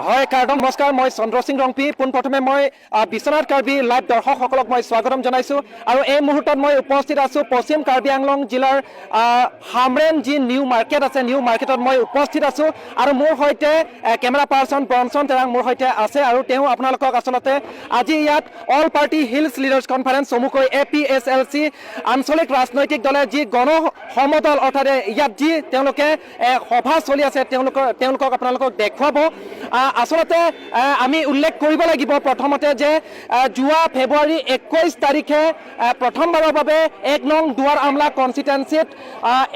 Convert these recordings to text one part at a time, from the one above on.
হয় কাৰ্ডং, নমস্কাৰ। মই চন্দ্ৰ সিং ৰংপি। পোনপ্ৰথমে মই বিশ্বনাথ কাৰ্বি লাইভ দৰ্শকসকলক মই স্বাগতম জনাইছোঁ আৰু এই মুহূৰ্তত মই উপস্থিত আছোঁ পশ্চিম কাৰ্বি আংলং জিলাৰ হামৰেন যি নিউ মাৰ্কেট আছে, নিউ মাৰ্কেটত মই উপস্থিত আছোঁ আৰু মোৰ সৈতে কেমেৰা পাৰ্চন ব্ৰনচন তেৰাং মোৰ সৈতে আছে আৰু তেওঁ আপোনালোকক আচলতে আজি ইয়াত All Party Hills Leaders Conference, চমুকৈ এপিএছএলচি আঞ্চলিক ৰাজনৈতিক দলে যি গণ সমদল, অৰ্থাৎ ইয়াত যি তেওঁলোকে সভা চলি আছে, তেওঁলোকক আপোনালোকক দেখুৱাব। আচলতে আমি উল্লেখ কৰিব লাগিব প্ৰথমতে যে যোৱা ফেব্ৰুৱাৰী 21 তাৰিখে প্ৰথমবাৰৰ বাবে 1 নং দুৱাৰ আমলা কনষ্টিটুৱেঞ্চিত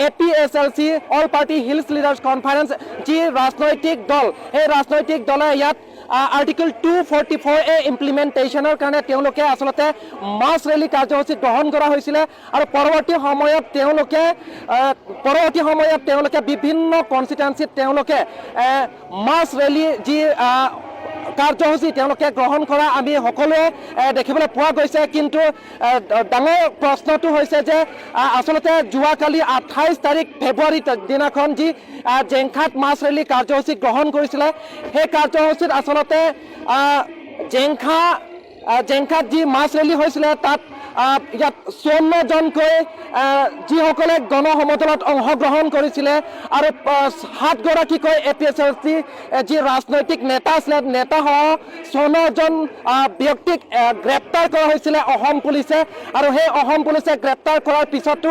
এপিএছএলচি, All Party Hills Leaders Conference যি ৰাজনৈতিক দল, সেই ৰাজনৈতিক দলে ইয়াত আৰ্টিকল 244A ইমপ্লিমেণ্টেশ্যনৰ কাৰণে তেওঁলোকে আচলতে মাছ ৰেলী কাৰ্যসূচী গ্ৰহণ কৰা হৈছিলে আৰু পৰৱৰ্তী সময়ত তেওঁলোকে বিভিন্ন কনষ্টিটুৱেঞ্চিত তেওঁলোকে মাছ ৰেলী যি কাৰ্যসূচী তেওঁলোকে গ্ৰহণ কৰা আমি সকলোৱে দেখিবলৈ পোৱা গৈছে। কিন্তু ডাঙৰ প্ৰশ্নটো হৈছে যে আচলতে যোৱাকালি 28 তাৰিখ ফেব্ৰুৱাৰী দিনাখন যি জেংখাত মাছ ৰেলী কাৰ্যসূচী গ্ৰহণ কৰিছিলে, সেই কাৰ্যসূচীত আচলতে জেংখাত যি মাছ ৰেলী হৈছিলে, তাত ইয়াত 54জনকৈ যিসকলে গণ সমদলত অংশগ্ৰহণ কৰিছিলে আৰু সাতগৰাকীকৈ এপিএছএলচি যি ৰাজনৈতিক নেতা আছিলে, নেতাসহ 54জন ব্যক্তিক গ্ৰেপ্তাৰ কৰা হৈছিলে অসম পুলিচে। আৰু সেই অসম পুলিচে গ্ৰেপ্তাৰ কৰাৰ পিছতো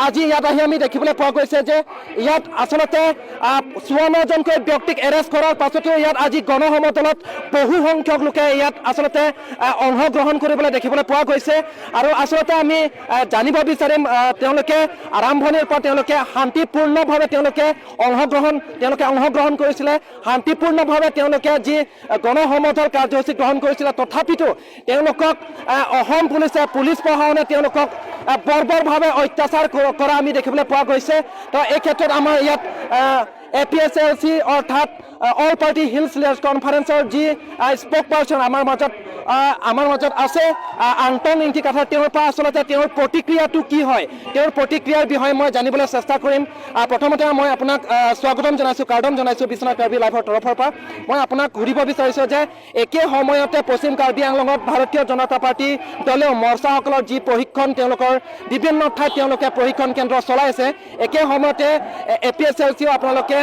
আজি ইয়াত আহি আমি দেখিবলৈ পোৱা গৈছে যে ইয়াত আচলতে 54জনকৈ ব্যক্তিক এৰেষ্ট কৰাৰ পাছতো ইয়াত আজি গণ সমদলত বহু সংখ্যক লোকে ইয়াত আচলতে অংশগ্ৰহণ কৰিবলৈ দেখিবলৈ পোৱা গৈছে। আৰু আচলতে আমি জানিব বিচাৰিম, তেওঁলোকে আৰম্ভণিৰ পৰা তেওঁলোকে শান্তিপূৰ্ণভাৱে তেওঁলোকে অংশগ্ৰহণ কৰিছিলে, শান্তিপূৰ্ণভাৱে তেওঁলোকে যি গণ সমদল কাৰ্যসূচী গ্ৰহণ কৰিছিলে, তথাপিতো তেওঁলোকক অসম পুলিচে, পুলিচ প্ৰশাসনে তেওঁলোকক বৰ্বৰভাৱে অত্যাচাৰ কৰা আমি দেখিবলৈ পোৱা গৈছে। তো এই ক্ষেত্ৰত আমাৰ ইয়াত এপিএছএলচি, অৰ্থাৎ অল পাৰ্টি হিলছ লিডাৰ্ছ কনফাৰেন্সৰ যি স্পক পাৰ্চন আমাৰ মাজত আছে আংটং ইংতি কাথাৰ, তেওঁৰ পৰা আচলতে তেওঁৰ প্ৰতিক্ৰিয়াটো কি হয়, তেওঁৰ প্ৰতিক্ৰিয়াৰ বিষয়ে মই জানিবলৈ চেষ্টা কৰিম। প্ৰথমতে মই আপোনাক স্বাগতম জনাইছোঁ, কাৰ্ডম জনাইছোঁ বিশ্বনাথ কাৰ্বি লাইভৰ তৰফৰ পৰা। মই আপোনাক সুধিব বিচাৰিছোঁ যে একে সময়তে পশ্চিম কাৰ্বি আংলঙত ভাৰতীয় জনতা পাৰ্টী দলেও মৰ্চাসকলৰ যি প্ৰশিক্ষণ, তেওঁলোকৰ বিভিন্ন ঠাইত তেওঁলোকে প্ৰশিক্ষণ কেন্দ্ৰ চলাই আছে, একে সময়তে এপিএছএলচিও আপোনালোকে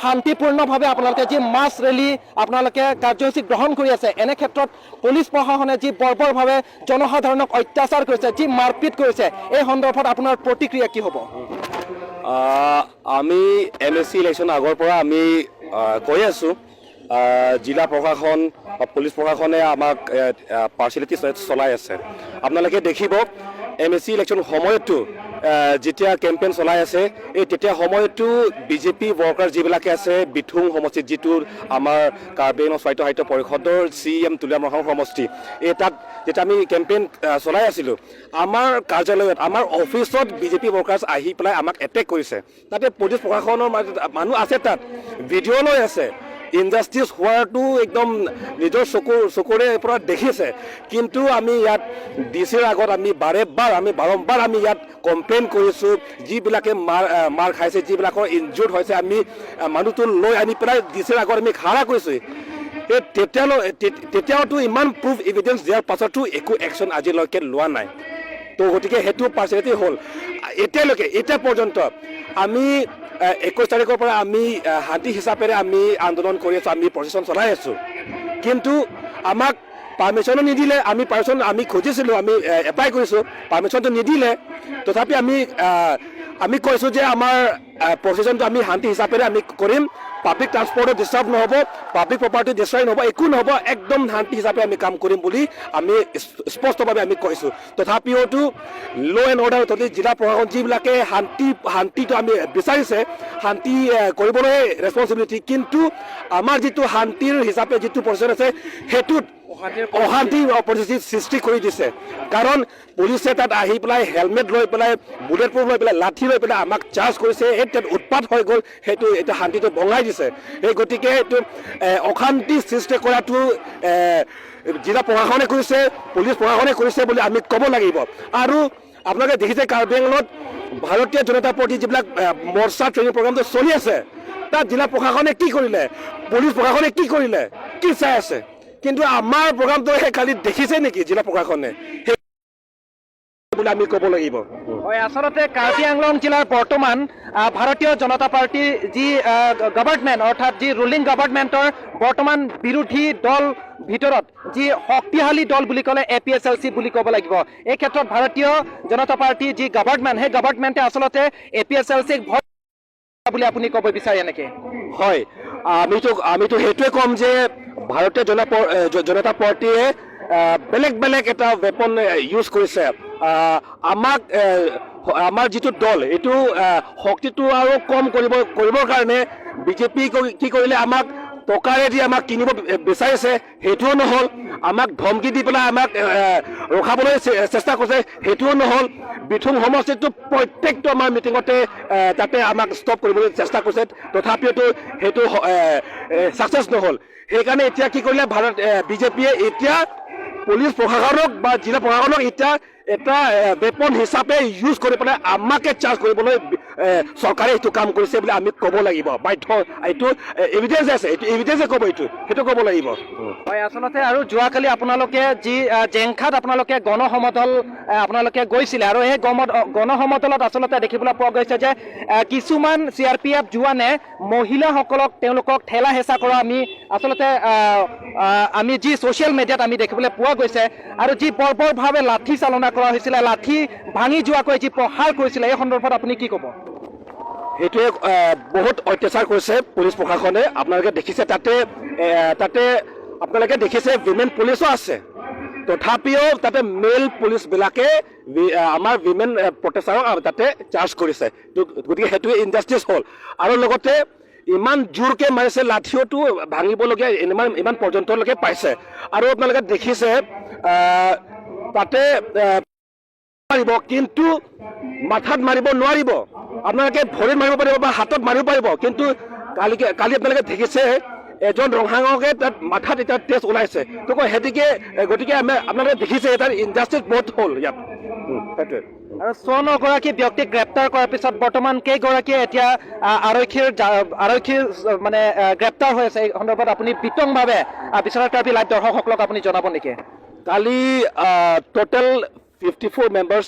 শান্তিপূৰ্ণভাৱে আপোনালোকে যি মাছ ৰেলী আপোনালোকে কাৰ্যসূচী গ্ৰহণ কৰি আছে, এনে ক্ষেত্ৰত পুলিচ প্ৰশাসনে যি বৰ্বৰভাৱে জনসাধাৰণক অত্যাচাৰ কৰিছে, যি মাৰপিট কৰিছে, এই সন্দৰ্ভত আপোনাৰ প্ৰতিক্ৰিয়া কি হ'ব? আমি এমএচি ইলেকশ্যন আগৰ পৰা আমি কৈ আছোঁ, জিলা প্ৰশাসন বা পুলিচ প্ৰশাসনে আমাক পাৰ্চিয়েলিটি চলাই আছে। আপোনালোকে দেখিব, এমএচি ইলেকশ্যন সময়তো যেতিয়া কেম্পেইন চলাই আছে, এই তেতিয়া সময়তো বিজেপি ৱৰ্কাৰ যিবিলাকে আছে বিথুং সমষ্টিত, যিটো আমাৰ কাৰ্বি আংলং স্বায়ত্ত সাহিত্য পৰিষদৰ চি এম তুলিৰাম ৰংহাঙৰ সমষ্টি, এই তাত যেতিয়া আমি কেম্পেইন চলাই আছিলোঁ, আমাৰ কাৰ্যালয়ত, আমাৰ অফিচত বিজেপি ৱৰ্কাৰ্ছ আহি পেলাই আমাক এটেক কৰিছে। তাতে পুলিচ প্ৰশাসনৰ মানুহ আছে, তাত ভিডিঅ' লৈ আছে, ইনজাষ্টিছ হোৱাটো একদম নিজৰ চকুৰে পৰা দেখিছে। কিন্তু আমি ইয়াত ডি চিৰ আগত আমি বাৰে বাৰ আমি বাৰম্বাৰ আমি ইয়াত কমপ্লেইন কৰিছোঁ। যিবিলাকে মাৰ খাইছে, যিবিলাকৰ ইনজুৰ্ড হৈছে, আমি মানুহটো লৈ আনি পেলাই ডি চিৰ আগত আমি খাৰা কৰিছোঁ। এই তেতিয়াওতো ইমান প্ৰুফ এভিডেঞ্চ দিয়াৰ পাছতো একো একশ্যন আজিলৈকে লোৱা নাই। তো গতিকে সেইটো পাৰ্চিয়েলিটি হ'ল। এতিয়ালৈকে, এতিয়া পৰ্যন্ত আমি 21 তাৰিখৰ পৰা আমি শান্তি হিচাপেৰে আমি আন্দোলন কৰি আছোঁ, আমি প্ৰচেছন চলাই আছোঁ। কিন্তু আমাক পাৰ্মিশ্যনো নিদিলে। আমি পাৰ্মিশ্যন আমি খুজিছিলোঁ, আমি এপ্লাই কৰিছোঁ, পাৰ্মিশ্যনটো নিদিলে। তথাপি আমি কৈছোঁ যে আমাৰ প্ৰচেছনটো আমি শান্তি হিচাপেৰে আমি কৰিম, পাব্লিক ট্ৰান্সপৰ্টো ডিষ্টাৰ্ব নহ'ব, পাব্লিক প্ৰপাৰ্টি ডিষ্ট্ৰয় নহ'ব, একো নহ'ব, একদম শান্তি হিচাপে আমি কাম কৰিম বুলি আমি স্পষ্টভাৱে আমি কৈছোঁ। তথাপিওতো ল' এণ্ড অৰ্ডাৰ অথৰিটি, জিলা প্ৰশাসন যিবিলাকে শান্তিটো আমি বিচাৰিছে, শান্তি কৰিবলৈ ৰেচপনচিবিলিটি, কিন্তু আমাৰ যিটো শান্তিৰ হিচাপে যিটো প্ৰচেছ আছে, সেইটোত অশান্তি পৰিস্থিতিৰ সৃষ্টি কৰি দিছে। কাৰণ পুলিচে তাত আহি পেলাই হেলমেট লৈ পেলাই, বুলেট প্ৰুফ লৈ পেলাই, লাঠি লৈ পেলাই আমাক চাৰ্জ কৰিছে। এই তাত উৎপাত হৈ গ'ল, সেইটো এতিয়া শান্তিটো ভঙাই দিছে। সেই গতিকে এইটো অশান্তি সৃষ্টি কৰাটো জিলা প্ৰশাসনে কৰিছে, পুলিচ প্ৰশাসনে কৰিছে বুলি আমি ক'ব লাগিব। আৰু আপোনালোকে দেখিছে, কাৰ্বি আংলঙত ভাৰতীয় জনতা পাৰ্টী যিবিলাক মৰ্চা ট্ৰেইনিং প্ৰগ্ৰামটো চলি আছে, তাত তাত জিলা প্ৰশাসনে কি কৰিলে? পুলিচ প্ৰশাসনে কি কৰিলে? কি চাই আছে? কিন্তু আমাৰ প্ৰগ্ৰামটো সেই কালি দেখিছে নেকি জিলা প্ৰশাসনে? সেই বুলি আমি ক'ব লাগিব। হয়, আচলতে কাৰ্বি আংলং জিলাৰ বৰ্তমান ভাৰতীয় জনতা পাৰ্টীৰ যি গভৰ্ণমেণ্ট, অৰ্থাৎ যি ৰুলিং গভৰ্ণমেণ্টৰ বৰ্তমান বিৰোধী দল ভিতৰত যি শক্তিশালী দল বুলি ক'লে এপিএছএলচি বুলি ক'ব লাগিব। এই ক্ষেত্ৰত ভাৰতীয় জনতা পাৰ্টীৰ যি গভৰ্ণমেণ্ট, সেই গভৰ্ণমেণ্টে আচলতে এপিএছএলচিক ভয় বুলি আপুনি ক'ব বিচাৰে নেকি? হয়, আমিতো সেইটোৱে ক'ম যে ভাৰতীয় জনতা পাৰ্টীয়ে বেলেগ বেলেগ এটা ৱেপন ইউজ কৰিছে আমাক, আমাৰ যিটো দল, এইটো শক্তিটো আৰু কম কৰিবৰ কাৰণে। বিজেপি কি কৰিলে? আমাক টকাৰে দি আমাক কিনিব বিচাৰিছে, সেইটোও নহ'ল। আমাক ধমকি দি পেলাই আমাক ৰখাবলৈ চেষ্টা কৰিছে, সেইটোও নহ'ল। বিথুং সমষ্টিটো প্ৰত্যেকটো আমাৰ মিটিঙতে তাতে আমাক ষ্টপ কৰিবলৈ চেষ্টা কৰিছে, তথাপিওতো সেইটো ছাকচেছ নহ'ল। সেইকাৰণে এতিয়া কি কৰিলে ভাৰত বিজেপিয়ে? এতিয়া পুলিচ প্ৰশাসনক বা জিলা প্ৰশাসনক এতিয়া এটা ৱেপন হিচাপে ইউজ কৰি পেলাই আমাকে চাৰ্জ কৰিবলৈ চৰকাৰে এইটো কাম কৰিছে বুলি আমি ক'ব লাগিব বাধ্য। এইটো এভিডেঞ্চ আছে, এইটো এভিডেঞ্চে ক'ব, এইটো সেইটো ক'ব লাগিব। হয়, আচলতে আৰু যোৱাকালি আপোনালোকে যি জেংখাত আপোনালোকে গণ সমদল আপোনালোকে গৈছিলে আৰু এই গণ সমদলত আচলতে দেখিবলৈ পোৱা গৈছে যে কিছুমান চিআৰপিএফ জোৱানে মহিলাসকলক তেওঁলোকক ঠেলা হেঁচা কৰা আমি আচলতে আমি যি ছ'চিয়েল মিডিয়াত আমি দেখিবলৈ পোৱা গৈছে আৰু যি বৰ্বৰভাৱে লাঠি চালনা কৰা হৈছিলে, লাঠি ভাঙি যোৱাকৈ যি প্ৰহাৰ কৰিছিলে, এই সন্দৰ্ভত আপুনি কি ক'ব? সেইটোৱে বহুত অত্যাচাৰ কৰিছে পুলিচ প্ৰশাসনে। আপোনালোকে দেখিছে তাতে আপোনালোকে দেখিছে উইমেন পুলিচো আছে, তথাপিও তাতে মেল পুলিচবিলাকে আমাৰ উইমেন প্ৰটেষ্টাৰক তাতে চাৰ্জ কৰিছে। তো গতিকে সেইটোৱে ইনজাষ্টিছ হ'ল। আৰু লগতে ইমান জোৰকে মাৰিছে, লাঠিওতো ভাঙিবলগীয়া ইমান পৰ্যন্তলৈকে পাইছে। আৰু আপোনালোকে দেখিছে তাতে পাৰিব, কিন্তু মাথাত মাৰিব নোৱাৰিব। আপোনালোকে ভৰিত মাৰিব পাৰিব বা হাতত মাৰিব পাৰিব, কিন্তু কালি আপোনালোকে দেখিছে এজন ৰংহাঙকে তাত মাথাত এতিয়া তেজ ওলাইছে। তো সেইতিকে গতিকে আমি আপোনালোকে দেখিছে তাত ইনজাষ্টিছ বহুত হ'ল ইয়াত। সেইটোৱে। আৰু 54 গৰাকী ব্যক্তিক গ্ৰেপ্তাৰ কৰাৰ পিছত বৰ্তমান কেইগৰাকীয়ে এতিয়া আৰক্ষীৰ মানে গ্ৰেপ্তাৰ হৈ আছে, এই সন্দৰ্ভত আপুনি বিতংভাৱে বিশ্বনাথ কাৰ্বি লাইভ দৰ্শকসকলক আপুনি জনাব নেকি? কালি টোটেল 54 মেম্বাৰ্ছ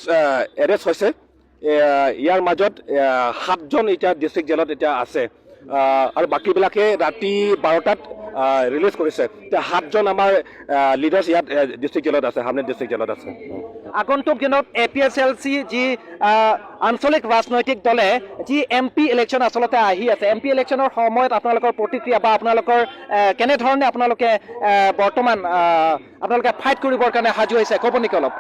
এৰেষ্ট হৈছে। ইয়াৰ মাজত সাতজন এতিয়া ডিষ্ট্ৰিক্ট জেলত এতিয়া আছে আৰু বাকীবিলাকে ৰাতি 12টাত ৰিলিজ কৰিছে। এতিয়া সাতজন আমাৰ লিডাৰ্ছ ইয়াত ডিষ্ট্ৰিক্ট জেলত আছে, হামদেন ডিষ্ট্ৰিক্ট জেলত আছে। আগন্তুক দিনত এপিএছএলচি যি আঞ্চলিক ৰাজনৈতিক দলে যি এমপি ইলেকশ্যন আচলতে আহি আছে, এমপি ইলেকশ্যনৰ সময়ত আপোনালোকৰ প্ৰতিক্ৰিয়া বা আপোনালোকৰ কেনেধৰণে আপোনালোকে বৰ্তমান আপোনালোকে ফাইট কৰিবৰ কাৰণে সাজু হৈছে, ক'ব নেকি অলপ?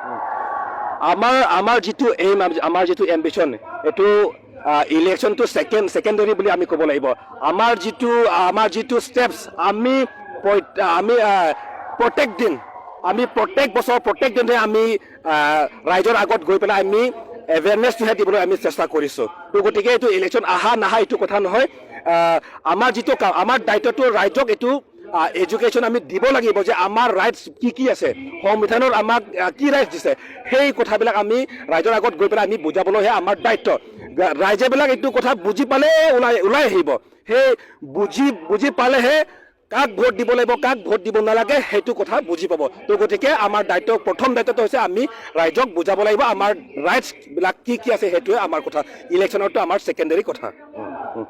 আমাৰ যিটো এইম, আমাৰ যিটো এম্বিশ্যন, এইটো ইলেকশ্যনটো ছেকেণ্ডেৰী বুলি আমি ক'ব লাগিব। আমাৰ যিটো ষ্টেপছ, আমি প্ৰত্যেক দিন, আমি প্ৰত্যেক বছৰ প্ৰত্যেক দিনে আমি ৰাইজৰ আগত গৈ পেলাই আমি এৱেৰনেছটোহে দিবলৈ আমি চেষ্টা কৰিছোঁ। তো গতিকে এইটো ইলেকশ্যন আহা নাহা এইটো কথা নহয়। আমাৰ যিটো কাম, আমাৰ দায়িত্বটো ৰাইজক এইটো এডুকেশ্যন আমি দিব লাগিব যে আমাৰ ৰাইটছ কি কি আছে, সংবিধানত আমাক কি ৰাইটছ দিছে, সেই কথাবিলাক আমি ৰাইজৰ আগত গৈ পেলাই আমি বুজাবলৈহে আমাৰ দায়িত্ব। ৰাইজেবিলাক এইটো কথা বুজি পালে ওলাই ওলাই আহিব। সেই বুজি বুজি পালেহে কাক ভোট দিব লাগিব, কাক ভোট দিব নালাগে, সেইটো কথা বুজি পাব। তো গতিকে আমাৰ দায়িত্ব, প্ৰথম দায়িত্বটো হৈছে আমি ৰাইজক বুজাব লাগিব আমাৰ ৰাইটছবিলাক কি কি আছে। সেইটোৱে আমাৰ কথা, ইলেকশ্যনৰটো আমাৰ ছেকেণ্ডেৰী কথা।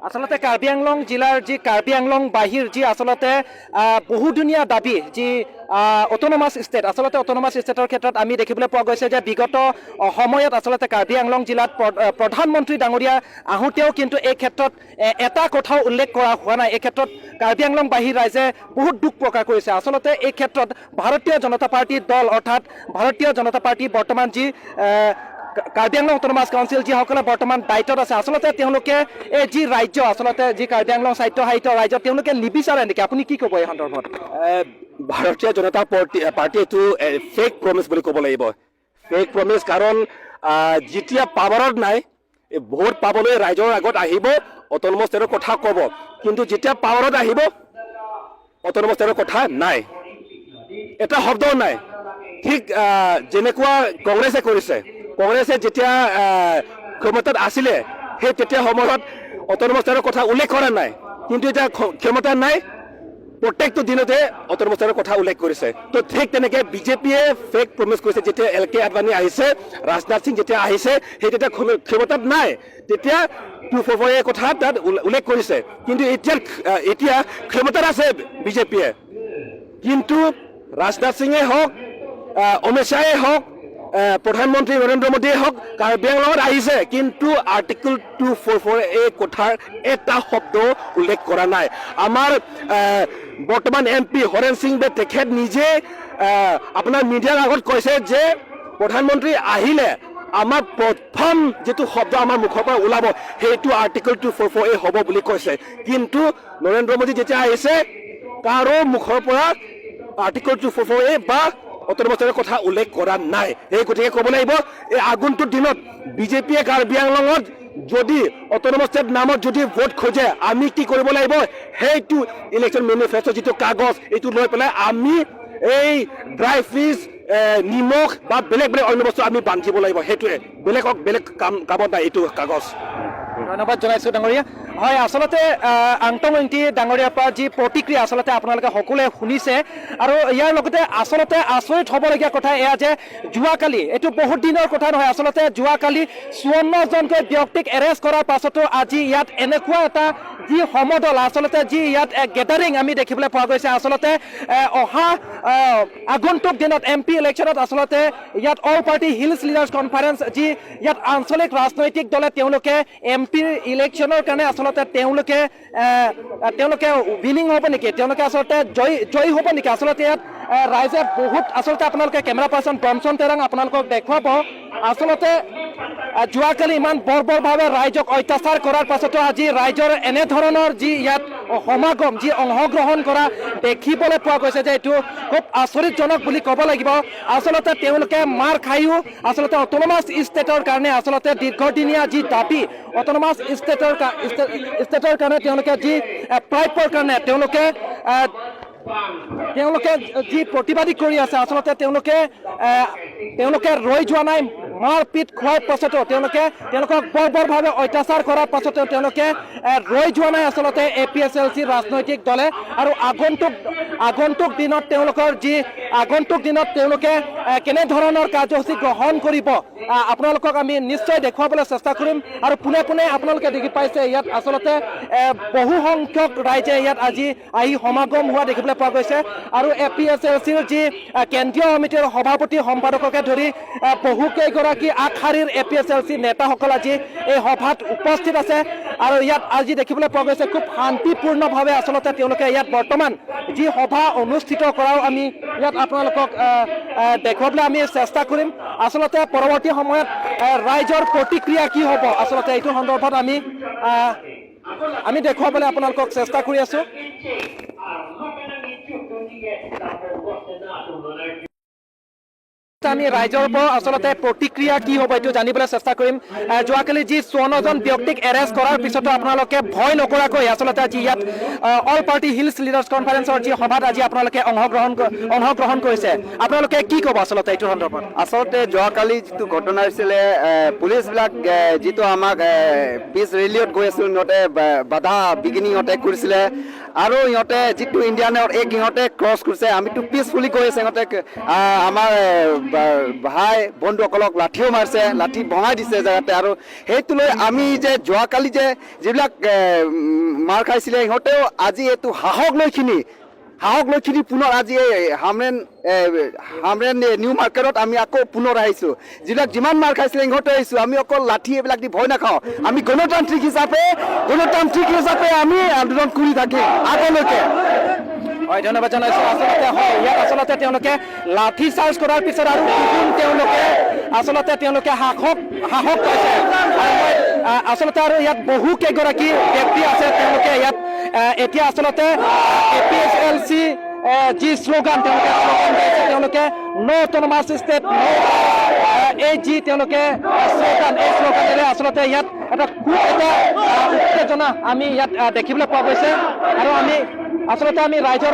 আচলতে কাৰ্বি আংলং জিলাৰ যি কাৰ্বি আংলং বাহিৰ যি আচলতে বহুদিনীয়া দাবী যি অট'নমাছ ষ্টেট, আচলতে অট'নমাছ ষ্টেটৰ ক্ষেত্ৰত আমি দেখিবলৈ পোৱা গৈছে যে বিগত সময়ত আচলতে কাৰ্বি আংলং জিলাত প্ৰধানমন্ত্ৰী ডাঙৰীয়া আহোঁতেও কিন্তু এই ক্ষেত্ৰত এটা কথাও উল্লেখ কৰা হোৱা নাই। এই ক্ষেত্ৰত কাৰ্বি আংলং বাহিৰ ৰাইজে বহুত দুখ প্ৰকাশ কৰিছে। আচলতে এই ক্ষেত্ৰত ভাৰতীয় জনতা পাৰ্টীৰ দল, অৰ্থাৎ ভাৰতীয় জনতা পাৰ্টী বৰ্তমান যি কাৰ্বি আংলং অট'নমাছ কাউন্সিল যিসকলে বৰ্তমান দায়িত্বত আছে, আচলতে তেওঁলোকে এই যি ৰাজ্য, আচলতে যি কাৰ্বি আংলং স্বায়ত্তশাসিত ৰাজ্য, তেওঁলোকে নিবিচাৰে নেকি? আপুনি কি ক'ব এই সন্দৰ্ভত? ভাৰতীয় জনতা পাৰ্টী পাৰ্টী এইটো ফেক প্ৰমিছ বুলি ক'ব লাগিব, ফেক প্ৰমিছ। কাৰণ যেতিয়া পাৱাৰত নাই, এই ভোট পাবলৈ ৰাইজৰ আগত আহিব, অট'নমাছ ষ্টেটৰ কথা ক'ব, কিন্তু যেতিয়া পাৱাৰত আহিব, অট'নমাছ ষ্টেটৰ কথা নাই, এটা শব্দও নাই। ঠিক যেনেকুৱা কংগ্ৰেছে কৰিছে। কংগ্ৰেছে যেতিয়া ক্ষমতাত আছিলে, সেই তেতিয়া সময়ত অট'নমাছ ষ্টেটৰ কথা উল্লেখ কৰা নাই। কিন্তু এতিয়া ক্ষমতা নাই, প্ৰত্যেকটো দিনতে অট'নমাছৰ কথা উল্লেখ কৰিছে। তো ঠিক তেনেকে বিজেপিয়ে ফেক প্ৰমিছ কৰিছে। যেতিয়া এল কে আদৱানী আহিছে, ৰাজনাথ সিং যেতিয়া আহিছে, সেই তেতিয়া ক্ষমতাত নাই, তেতিয়া 244 কথা তাত উল্লেখ কৰিছে। কিন্তু এতিয়া এতিয়া ক্ষমতাত আছে বিজেপিয়ে, কিন্তু ৰাজনাথ সিঙে হওক, অমিত শ্বাহে হওক, প্ৰধানমন্ত্ৰী নৰেন্দ্ৰ মোদীয়ে হওক, কাৰ্বি আংলঙত আহিছে, কিন্তু আৰ্টিকল 244 এই কথাৰ এটা শব্দ উল্লেখ কৰা নাই। আমাৰ বৰ্তমান এম পি হৰেণ সিং বে, তেখেত নিজে আপোনাৰ মিডিয়াৰ আগত কৈছে যে প্ৰধানমন্ত্ৰী আহিলে আমাৰ প্ৰথম যিটো শব্দ আমাৰ মুখৰ পৰা ওলাব, সেইটো আৰ্টিকল 244 এই হ'ব বুলি কৈছে। কিন্তু নৰেন্দ্ৰ মোদী যেতিয়া আহিছে, কাৰো মুখৰ পৰা আৰ্টিকল 244 এ বা অট'নমাছৰ কথা উল্লেখ কৰা নাই। এই গতিকে ক'ব লাগিব, এই আগন্তুক দিনত বিজেপিয়ে কাৰ্বি আংলঙত যদি অট'নমাছ ষ্টেট নামত যদি ভোট খোজে, আমি কি কৰিব লাগিব? সেইটো ইলেকশ্যন মেনিফেষ্টো যিটো কাগজ, এইটো লৈ পেলাই আমি এই ড্ৰাই ফিছ, নিমখ বা বেলেগ বেলেগ অন্য বস্তু আমি বান্ধিব লাগিব। সেইটোৱে, বেলেগক বেলেগ কামত নাই এইটো কাগজ। ধন্যবাদ জনাইছো ডাঙৰীয়া। হয়, আচলতে আংটং ইংতি ডাঙৰীয়াৰ পৰা যি প্ৰতিক্ৰিয়া আচলতে আপোনালোকে সকলোৱে শুনিছে। আৰু ইয়াৰ লগতে আচলতে আচৰিত হ'বলগীয়া কথা এয়া যে যোৱাকালি, এইটো বহুত দিনৰ কথা নহয়, আচলতে যোৱাকালি 54জনকৈ ব্যক্তিক এৰেষ্ট কৰাৰ পাছতো আজি ইয়াত এনেকুৱা এটা যি সমদল, আচলতে যি ইয়াত গেডাৰিং আমি দেখিবলৈ পোৱা গৈছে। আচলতে অহা আগন্তুক দিনত এম পি ইলেকশ্যনত আচলতে ইয়াত All Party Hills Leaders Conference, যি ইয়াত আঞ্চলিক ৰাজনৈতিক দলে তেওঁলোকে এম পিৰ ইলেকশ্যনৰ কাৰণে আচলতে তেওঁলোকে উইনিং হ'ব নেকি, তেওঁলোকে আচলতে জয়ী হ'ব নেকি? আচলতে ইয়াত ৰাইজে বহুত, আচলতে আপোনালোকে কেমেৰা পাৰ্চন ব্ৰনচন তেৰাং আপোনালোকক দেখুৱাব। আচলতে যোৱাকালি ইমান বৰ্বৰভাৱে ৰাইজক অত্যাচাৰ কৰাৰ পাছতো আজি ৰাইজৰ এনেধৰণৰ যি ইয়াত সমাগম, যি অংশগ্ৰহণ কৰা দেখিবলৈ পোৱা গৈছে যে এইটো খুব আচৰিতজনক বুলি ক'ব লাগিব। আচলতে তেওঁলোকে মাৰ খায়ো আচলতে অট'নমাছ ষ্টেটৰ কাৰণে আচলতে দীৰ্ঘদিনীয়া যি দাবী, অট'নমাছ ষ্টেটৰ কাৰণে তেওঁলোকে যি প্ৰাপ্যৰ কাৰণে তেওঁলোকে যি প্ৰতিবাদী কৰি আছে, আচলতে তেওঁলোকে ৰৈ যোৱা নাই। মাৰ পিট খোৱাৰ পাছতো, তেওঁলোকে তেওঁলোকক বৰ্বৰভাৱে অত্যাচাৰ কৰাৰ পাছতো তেওঁলোকে ৰৈ যোৱা নাই আচলতে A P S L C ৰাজনৈতিক দলে। আৰু আগন্তুক দিনত তেওঁলোকৰ যি আগন্তুক দিনত তেওঁলোকে কেনেধৰণৰ কাৰ্যসূচী গ্ৰহণ কৰিব, আপোনালোকক আমি নিশ্চয় দেখুৱাবলৈ চেষ্টা কৰিম। আৰু পোনে পোনে আপোনালোকে দেখি পাইছে, ইয়াত আচলতে বহু সংখ্যক ৰাইজে ইয়াত আজি আহি সমাগম হোৱা দেখিবলৈ পোৱা গৈছে। আৰু এ পি এছ এল চিৰ যি কেন্দ্ৰীয় সমিতিৰ সভাপতি, সম্পাদককে ধৰি বহুকেইগৰাকী আগশাৰীৰ A P S L C নেতাসকল আজি এই সভাত উপস্থিত আছে। আৰু ইয়াত আজি দেখিবলৈ পোৱা গৈছে, খুব শান্তিপূৰ্ণভাৱে আচলতে তেওঁলোকে ইয়াত বৰ্তমান যি সভা অনুষ্ঠিত কৰাও আমি ইয়াত আপোনালোকক আহ, আহ, দেখুৱাবলৈ আমি চেষ্টা কৰিম। আচলতে পৰৱৰ্তী সময়ত ৰাইজৰ প্ৰতিক্ৰিয়া কি হ'ব, আচলতে এইটো সন্দৰ্ভত আমি দেখুৱাবলৈ আপোনালোকক চেষ্টা কৰি আছো। আমি ৰাইজৰ পৰা আচলতে প্ৰতিক্ৰিয়া কি হ'ব এইটো জানিবলৈ চেষ্টা কৰিম। যোৱাকালি যি 54জন ব্যক্তিক এৰেষ্ট কৰাৰ পিছতো আপোনালোকে ভয় নকৰাকৈ আচলতে আজি ইয়াত অল পাৰ্টি হিলছ লিডাৰ্ছ কনফাৰেন্সৰ যি সভাত আজি আপোনালোকে অংশগ্ৰহণ কৰিছে, আপোনালোকে কি ক'ব আচলতে এইটো সন্দৰ্ভত? আচলতে যোৱাকালি যিটো ঘটনা হৈছিলে, পুলিচবিলাক যিটো আমাক পিচ ৰেলীত গৈ আছিল, সিহঁতে বাধা বিঘিনি সিহঁতে কৰিছিলে আৰু সিহঁতে যিটো ইণ্ডিয়ানৰ এক সিহঁতে ক্ৰছ কৰিছে। আমিতো পিচফুলি গৈ আছে, সিহঁতে আমাৰ ভাই বন্ধুসকলক লাঠিও মাৰিছে, লাঠি ভঙাই দিছে জেগাতে। আৰু সেইটো লৈ আমি যে যোৱাকালি যে যিবিলাক মাৰ খাইছিলে, সিহঁতেও আজি এইটো সাহস লৈখিনি পুনৰ আজি এই হামৰেন নিউ মাৰ্কেটত আমি আকৌ পুনৰ আহিছোঁ। যিবিলাক যিমান মাৰ খাইছিলে সিহঁতে আহিছোঁ। আমি অকল লাঠি এইবিলাক দি ভয় নাখাওঁ। আমি গণতান্ত্ৰিক হিচাপে আমি আন্দোলন কৰি থাকিম আগলৈকে। হয়, ধন্যবাদ জনাইছো। আচলতে হয়, ইয়াত আচলতে তেওঁলোকে লাঠি চাৰ্জ কৰাৰ পিছত আৰু দুগুণ তেওঁলোকে আচলতে তেওঁলোকে সাহস পাইছে। আৰু মই আচলতে আৰু ইয়াত বহু কেইগৰাকী ব্যক্তি আছে, তেওঁলোকে ইয়াত এতিয়া আচলতে A P S L C যি শ্লোগান, তেওঁলোকে শ্লোগান দিছে, তেওঁলোকে ন' অট'নমাছ ষ্টেট, এই যি তেওঁলোকে শ্লোগান, এই শ্লোগানেৰে আচলতে ইয়াত এটা খুব এটা উত্তেজনা আমি ইয়াত দেখিবলৈ পোৱা গৈছে। আৰু আমি আচলতে আমি ৰাইজৰ